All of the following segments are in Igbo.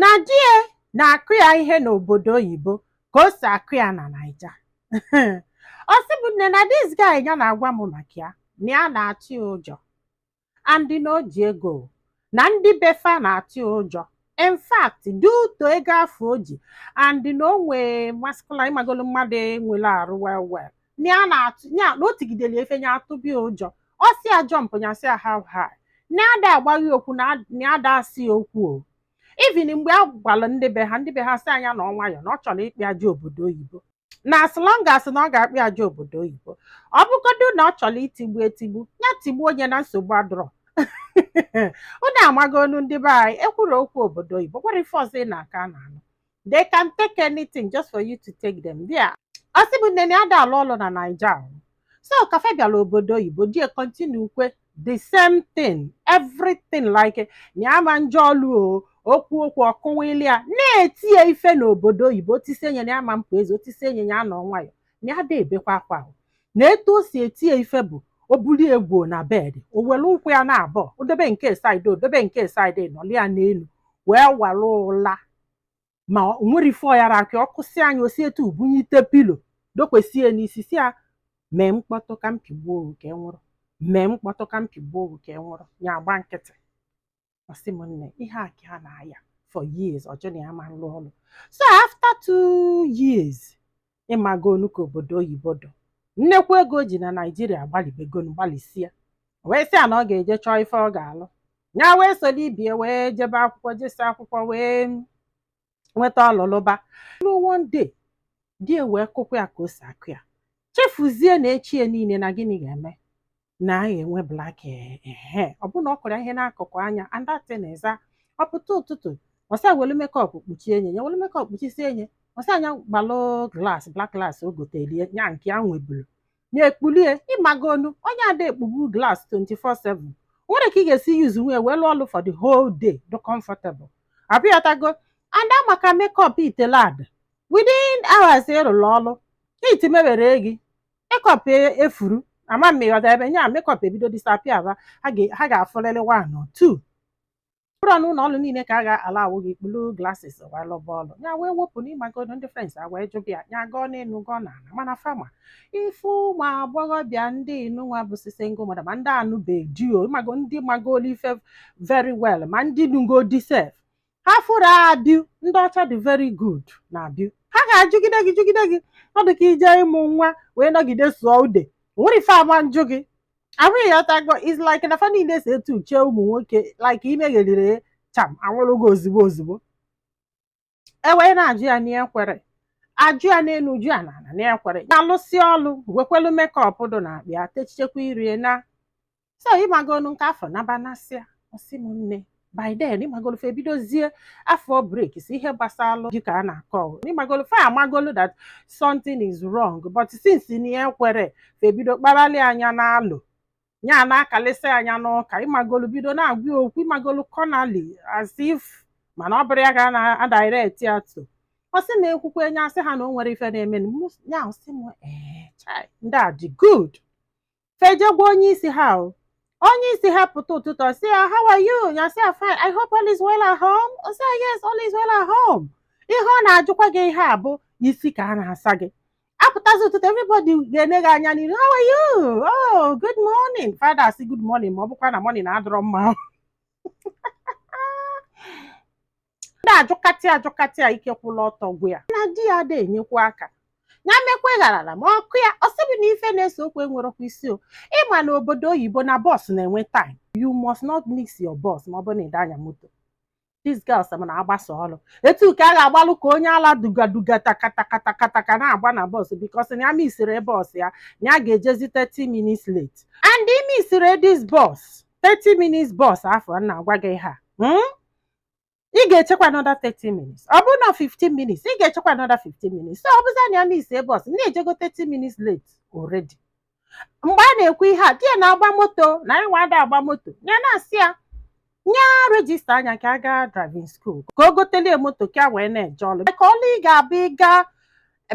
Na di ya na-akụ ya ihe n'obodo oyibo ka o si akụ ya na Naija. Ọ sị bụ nne na this guy ya na-agwa m maka ya na ya na-atụ ya ụjọ, and na o ji ego, na ndị befa na-atụ ya ụjọ. In fact, due to ego afọ o ji and na o nwee muscular, ịmagolu mmadụ enwere arụ well well, na ya na-atụ ya, na o tigidere efe ya atụbịa ụjọ. Ọ sị ya jump, ya sị ya how high, na ada agbaghị okwu, na ada asị ya okwu o. Even mgbe a gwara ndị be ha, ndị be ha sị anya na ọ nwayọ, na ọ chọrọ ịkpị aja obodo oyibo, na as long as na ọ ga-akpị aja obodo oyibo, ọ bụgodu na ọ chọrọ itigbu etigbu ya, tigbuo onye na nsogbu adọrọ. Unu amagolu ndị be anyị ekwuru okwu obodo oyibo nwere ife ọzọ ị na-aka na-anụ. They can take anything just for you to take them there. Ọ sị bụ nne na ya da alụ ọlụ na Naija o. So kafe bịara obodo oyibo, die continue kwe the same thing, everything, like na ya ma njọ ọlụ o, okwu okwu ọkụwili ya na-eti ya ife n'obodo oyibo, otisi enye na ya ma mpụ eze, otisi enye ya nọ nwayọ, na ya da ebekwa akwa o. Na etu o si eti ya ife bụ o buli egwu na bed, o were ụkwụ ya na abụọ odobe nke side, odobe nke side, nọlị ya n'elu wee were ụla, ma o nwere ife ọyara aka ọ kụsị anya, osi etu bunyite pillow dokwesie n'isi, si ya mee mkpọtụ ka m pigbuo owu ka e nwụrụ, mee mkpọtụ ka m pigbuo owu ka e nwụrụ. Ya agba nkịtị. Ọ sị m nne, ihe a ka a na-aya for years, ọjọ na ya ma nlụ ọlụ. So after 2 years, ịmagonu ka obodo oyibo dọ, nnekwu ego o ji na Naijiria gbalibegonu gbalịsịa, wee sị ya na ọ ga-eje chọọ ife ọ ga-alụ. Ya wee soro ibie wee jebe akwụkwọ, jesi akwụkwọ wee nweta ọlụlụba. Ruo one day, di ya wee kụkwa ya ka o si akụ ya, chefuzie na echie niile na gịnị ga-eme na a ga-enwe black ehe. Ọ bụ na ọ kụrụ ihe n'akụkụ anya and that thing is ọ pụta ụtụtụ, ọsị welu makeup kpuchie enye ya, welu makeup kpuchisie enye, ọsị anya gbalụ glass, black glass o gotelie ya nke ya nwebulu na-ekpulie. Ịmagonu onye ada ekpugbu glass 24/7 nwere ka ị ga-esi use nwee wee lụọ ọlụ for the whole day do comfortable abịatago. And maka makeup itelad, within hours ịrụrụ ọlụ iti mewere gị makeup efuru, ama m ịghọta ebe nya makeup ebido disappear ba, ha ga-afụlịrị one or two bụrụ na ụlọ ọrụ niile ka a ga-ala awụ gị kpulu glasses wee lụba ọlụ. Ya wee wepụ n'ịmagodo ndị friends a wee jụbịa ya, gọọ n'elu gọọ n'ala, mana fama ife ụmụ agbọghọbịa ndị nụnwa bụ single mother, ma ndị anụbe di o, ịmago ndị magolo ife very well, ma ndị nugodi sef, ha fụrụ abịu ndị ọcha dị very good na abịu, ha ga-ajụgide gị jụgide gị. Ọ dị ka ije ịmụ nwa wee nọgide sụọ ude, nwere ife ama njụ gị ahụghị ya tago. Is like na fa niile si etu chee ụmụ nwoke, like imegheriri cham anwụrụ gị ozugbo ozugbo. E wee na-ajụ ya n'ekwere, ajụ ya n'elu, jụ ya n'ala n'ekwere, ya alụsị ọlụ wekwelu makeup dị na akpa ya techichekwa irie na so. Ịmagonu nke afọ nabanasịa. Ọsị m nne, by then ịmagolu fe ebidozie afọ break si ihe gbasalụ dịka a na-akọ, ịmagolu fe amagolu that something is wrong, but since na ya ekwere, fe ebido kpabali anya n'alụ ya na-akalịsị anya n'ụka, ịmagolu bido na-agwa ya okwu, ịmagolu cornally, as if mana ọ bụrụ ya ka a na-adirect ya to. Ọ sị na ekwukwe nye asị ha na o nwere ife na-eme ya. Ọ sị m ee, chai, ndị a dị good. Fejegwa onye isi ha o, onye isi ha pụta ụtụtụ, ọ sị ya, "How are you?" Ya sị ya, "Fine, I hope all is well at home." Ọ sị ya, "Yes, all is well at home." Ihe ọ na-ajụkwa gị ihe a bụ isi ka a na-asa gị. Apụtazi ụtụtụ, everybody ga-ene gị anya n'iru, "How are you? Oh, good morning." Father asị good morning, ma ọ bụkwa na morning na-adọrọ mma. Ndị ajụkatị ajụkatị a, ike kwụla ọtọ gwụ ya na di ya ada enyekwa aka ya mekwe gharara ma ọkụ ya. Ọ sịbụ na ife na-ese okwu enwerọkwa isi o. Ịma na obodo oyibo na bus na-enwe time, you must not miss your bus ma ọ bụ na ịda anya moto. These girls ma na-agbasa ọrụ etu ka a ga-agbalụ ka onye ala duga duga takatakataka na-agba na bus, because na ya missiri bus ya, na ya ga-ejezi 30 minutes late, and imissiri this bus, 30 minutes bus afọ m na-agwa gị ha, Ị ga-echekwa another 30 minutes. Ọ bụrụ na 15 minutes, ị ga-echekwa another 15 minutes. So ọ bụzi na ya miss bus, na-ejego 30 minutes late already. Mgbe a na-ekwu ihe a, di ya na-agba moto na anyị nwa ada agba moto, ya na-asị ya nya register anya ka a gaa driving school ka o gotelie moto ka wee na-eje ọlụ, ka ọlụ ị ga-abụ ịga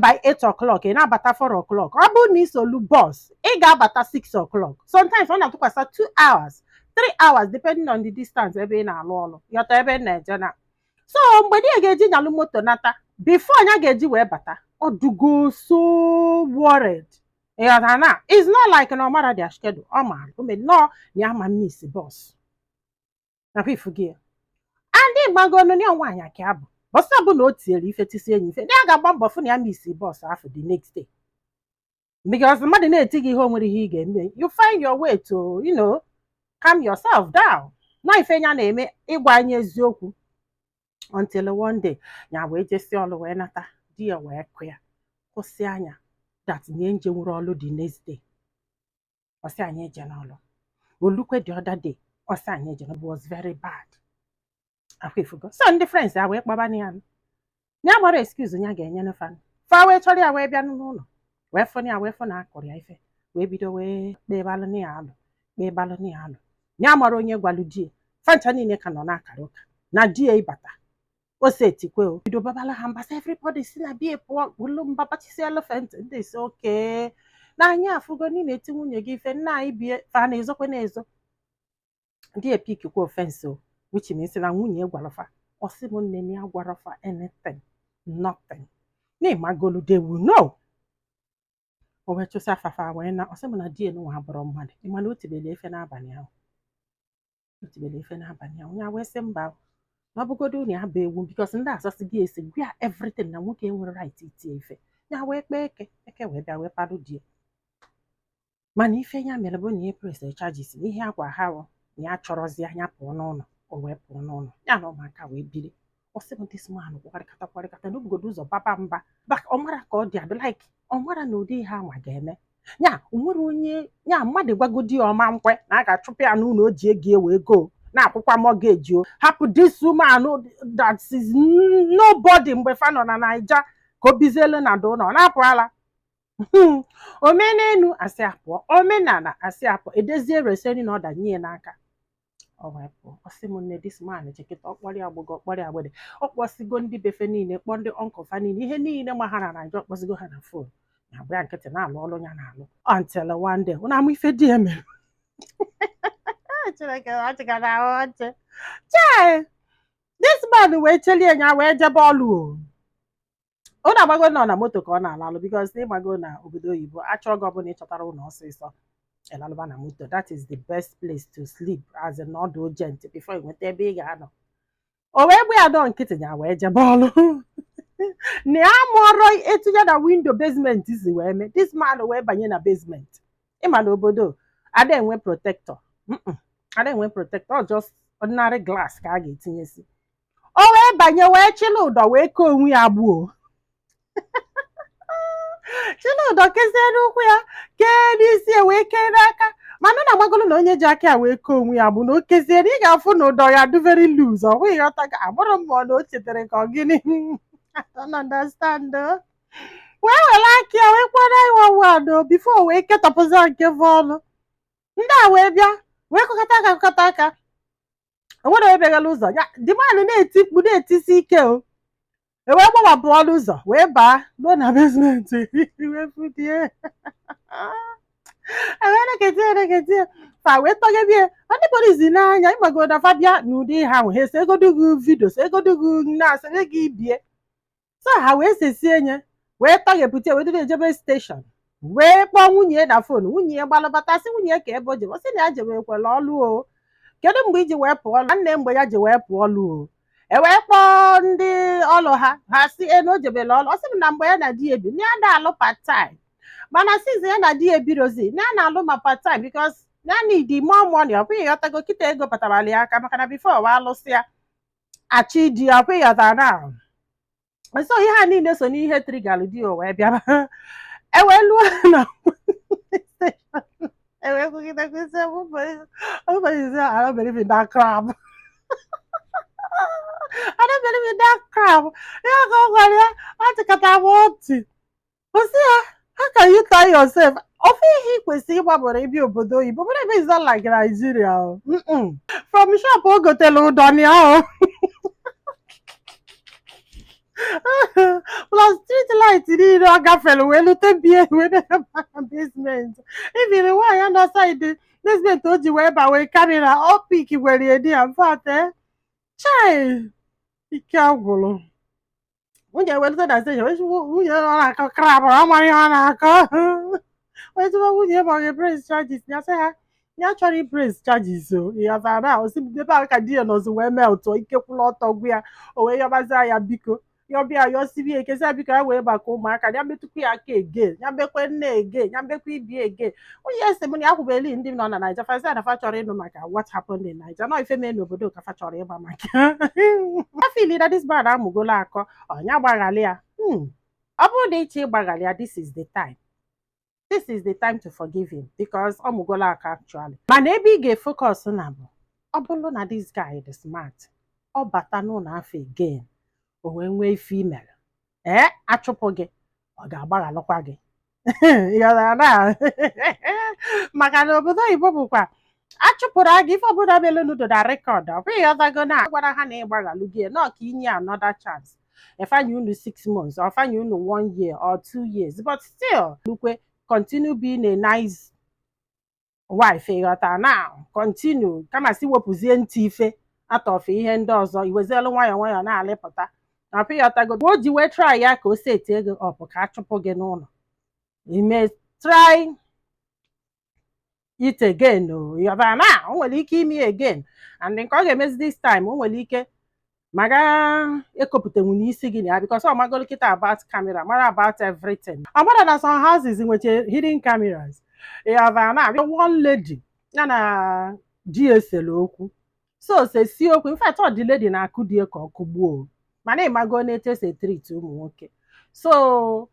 by 8 o'clock, ị na-abata 4 o'clock. Ọ bụrụ na isolu bus, ị ga-abata 6 o'clock. Sometimes ọ na-atụkwasị 2 hours, 3 hours, depending on the distance ebe ị na-alụ ọlụ. Yọta ebe ị na-eje na So mgbe di ya ga-eji nyalụ moto nata, before ya ga-eji wee bata, ọ dugo so worried. Ịghọtara na it's not like na ọ mara their schedule, ọ maara o nọ na ya ma miss bus nakwa ifugi ya. Andị gbagonu na nwaanyị ka abụ bọsị ọbụla o tinyere ife tisi enyi ife, na ya ga-agba mbọ fụ na ya miss bus afọ the next day, because mmadụ na-eti gị ihe, o nwere ihe ị ga-eme. You find your way to calm yourself down na ife ya na-eme. Ịgwa anyị eziokwu, until one day ya wee jesi ọlụ wee nata, di ya wee kụ ya kwụsị anya that nye nje nwere ọlụ. The next day, ọsị anyị eje n'ọlụ olukwe. The other day, ọsị anyị eje n'ọlụ was very bad akwa ifugo. So ndị friends ya wee kpọba ya, ya gbara excuse ya ga-enye fa fa wee chọrọ ya wee bịa n'ụlọ, wee fụ ya, wee fụ na akụrụ ya ife, wee bido wee kpebalụ ya alụ, kpebalụ ya alụ. Ya mara onye gwalụ di ya, fancha niile ka nọ n'akara ụka na di ya ịbata ose etikwe o bido babala ha mbasa. Everybody si na bie pụọ wulu mba bachisi elephant. Ndị si oke na anyị afụgo niile eti nwunye gị ife, nna anyị bie fa na-ezokwe na-ezo. Ndị epikikwa offense o, which means na nwunye ya gwara fa. Ọ sị m nne ya gwara fa anything, nothing na ịmagolu, they will know. O wee chụsị afafa wee na ọ sị m na di nwa abụrụ mmadụ. Ịma na o tibele efe n'abalị ahụ, o tibele efe n'abalị ahụ. Ya wee sị mba, na ọ bụgodo na ya bụ ewu, because ndị asasị gị esi gwa ya everything na nwoke nwere right itie ife. Ya wee kpee eke eke wee bịa wee parụ di ya. Mana ife ya mere bụ na ya press charges na ihe agwa ha bụ na ya chọrọzi anya pụọ n'ụlọ. O wee pụọ n'ụlọ ya na ụmụaka wee biri. Ọ sị m this man kwakwarịkata kwarịkata n'obugodo ụzọ baba mba ọ mara ka ọ dị adị like ọ mara na ụdị ihe anwa ga-eme ya. O nwere onye ya mmadụ gwagodi ya ọma nkwe na a ga-achụpụ ya n'ụlọ. O ji ego ewe ego na-akwụkwa mortgage, o hapụ this woman that is nobody mgbe fa nọ na Naija ka o bizielu na do ụlọ ọ na-apụ ala. Omenelu asị apụọ, omenala asị apụọ, edezie reseni na ọda nye ya n'aka, ọ wee pụọ. Ọ sị m nne, this man chekịta ọkpọrọ ya agbụgo, ọkpọrọ ya agbede, ọ kpọsigo ndị befe niile, kpọọ ndị uncle fa niile, ihe niile ma ha na Naija, ọ kpọsigo ha na phone na agba ya nkịtị na-alụ ọlụ ya na-alụ, until one day ụna amụ ife di ya mere. Chineke achịkara ahụ ọchị chai. This man wee chelie ya wee jebe ọlụ o. Ọ na-agbago nọ na moto ka ọ na-alalụ, because ịgbago na obodo oyibo achọ gị ọbụla ịchọtara ụlọ ọsịsọ, ịlalụba na moto. That is the best place to sleep as in ọdụ urgent before ị nweta ebe ị ga-anọ. O wee gbu ya dọ nkịtị ya wee jebe ọlụ na ya mụọrọ etu ya na window basement si wee mee. This man wee banye na basement. Ịma na obodo ada enwe protector, ada enwe protector, just ordinary glass ka a ga-etinyesi. O wee banye wee chịlụ ụdọ wee kee onwe ya gbuo, chịlụ ụdọ kezie n'ụkwụ ya, kee n'isi ya, wee kee n'aka. Mana ọ na-agbagolo na onye ji aka ya wee kee onwe ya bụ na o kezie na ị ga-afụ na ụdọ ya dị very loose. Ọ bụghị ghọta ka agbụrụ mmụọ na o chetara ka ọ gịnị. I don't understand o. Wee were aka ya wee kwara ịwa wado before wee ketọpụzi nke bụ ọnụ. Ndị a wee bịa wee kụkọta aka, kụkọta aka, o nwere onye bịagala ụzọ ya. The man na-eti mkpu, na-etisi ike o. E wee gbawapụ ọnụ ụzọ wee baa ruo na basement wee fudie ewee nekete nekete fa wee tọgebie ndị polisi n'anya. Ịgbago na fa bịa n'ụdị ha ahụ, ha ese egodu gị video, se egodu gị na-asịrị gị bie. So ha wee sesie nye wee tọghepụta, wee dudu ejebe station, wee kpọọ nwunye na phone. Nwunye ya gbalụbata, sị nwunye ka ebe o jebe. Ọ sị na ya jebekwela ọlụ o. Kedu mgbe iji wee pụọ? Nwanne mgbe ya ji wee pụọ ọlụ o, e wee kpọọ ndị ọlụ ha, ha si e na o jebela ọlụ. Ọ sị m na mgbe ya na di ya ebi, na ya na-alụ part time, mana since ya na di ya ebirozi, na ya na-alụ ma part time because na ya need more money. Ọ bụghị ghọtago kịta ego batabala ya aka, maka na before wa alụsịa achọ idi ya. Ọ bụghị ghọtara na so ihe a niile so n'ihe triggerlụ di o wee bịaba. E wee lụọ na station, e wee kwugide kwụsị. Everybody say, "I don't believe in that crap. I don't believe in that crap." Ya ka ọ gwara ya, ọ chịkọta m ọchị. Ọ sị ya, "How can you tie yourself?" Ofe ihe ị kwesịrị ịgbabara ịbịa obodo oyibo, but ebe is not like Nigeria o. From shop o gotere ụdọ ya o, plus street light niile ọ gafere wee lute bie wee na basement. Ibiri nwaanyị nọ side basement o ji wee ba wee camera ọ pick were edi ya mfat chai. Ike agwụrụ. Nwunye welute na station, nwunye ọ na-akọ crap, ọ mara ihe ọ na-akọ. Wee tụba nwunye ma ọ ga-epress charges. Ya sị ha ya chọrọ ipress charges. O ịghọtara na osi ebe ahụ ka di ya nọzi wee meltụọ, ike kwụla ọtọ gwu ya. O wee yọbazie ya, biko, yọbịa yọsibi ya ekesi ya, biko, ya wee maka ụmụaka ya metụkwa ya aka again, ya mbekwe nne again, ya mbekwa ibi again. Nwunye ya sị m na ya kwubeli ndị nọ na Naija fasi na fa chọrọ ịnụ maka what happened in Naija, nọ ife mee n'obodo ka fa chọrọ ịgba maka ya. Feel na this man amụgolo akọ ọnya gbaghalị ya. Ọ bụrụ na ịchọ ịgbaghalị ya, this is the time, this is the time to forgive him, because ọ mụgolo akọ actually. Mana ebe ị ga-efocus na bụ, ọ bụrụ na this guy dị smart, ọ bata n'ụlọ afọ again, o wee nwee ife imere ee achụpụ gị, ọ ga-agbaghalụkwa gị. Ịghọtara na maka na obodo oyibo bụkwa achụpụrụ gị, ife ọbụla melụnụ do na record. Ọ bụ ịghọtago na gwara ha na ịgbaghalụ gị nọ ka inye another chance, efanye unu 6 months or fanye unu one year or 2 years, but still lukwe continue being a nice wife. Ịghọta na continue kama si wepụzie ntị ife atọfe ihe ndị ọzọ, iwezielu nwayọọ nwayọọ na-alịpụta. Ọpụ ịghọtago o ji wee try ya ka o set ego up ka achụpụ gị n'ụlọ. Ime try it again o, ịghọtara na o nwere ike ime again, and nke ọ ga-emezi this time, o nwere ike maga ekopụtanwu n'isi gị na ya, because ọ magolo kịta about camera, mara about everything. Ọ mara na some houses nweche hidden cameras. Ịghọtara na one lady ya na di esere okwu, so sesi okwu. In fact, ọ dị lady na-akụ di ka ọ kụgbuo, mana ịmago na-etu esi etreat ụmụ nwoke. So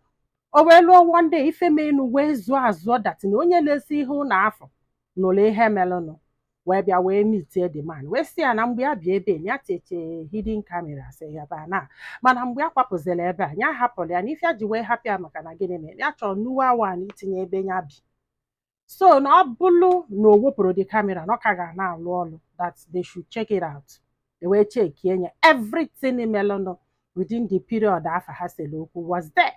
o wee lụọ one day, ife menu wee zụọ azụọ that na onye na-esi ihe ụlọ afọ nụrụ ihe melụnụ, wee bịa wee meetie the man, wee sị ya na mgbe ya bịa ebe ya teche hidden camera sị ya ba na, mana mgbe ya kwapụziri ebe a, ya hapụrụ ya na ife ya ji wee hapụ ya maka na gịnị mere ya chọrọ nuwa wan itinye ebe ya bi. So na ọ bụrụ na o wepụrụ the camera, na ọ ka ga na-alụ ọrụ, that they should check it out. E wee checkie ya, everything melụnụ within the period afa ha sere okwu was there.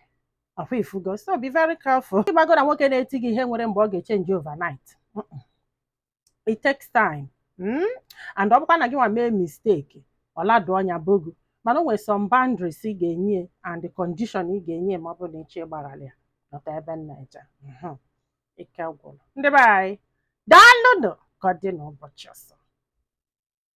Ọkwa ifugo? So be very careful. Ịgbago na nwoke na-eti gị ihe nwere mgbe ọ ga-echange overnight. It takes time. And ọ bụkwa na gị nwa mee mistake, ọladụ ọnya bogu, mana o nwere some boundaries ị ga-enye and the condition ị ga-enye ma ọ bụrụ na ịchọ ịgbaghara ya. Nọta ebe m na-eje. Ike gwụrụ. Ndị be anyị, daalụnụ. Ka ọ dị n'ụbọchị ọzọ.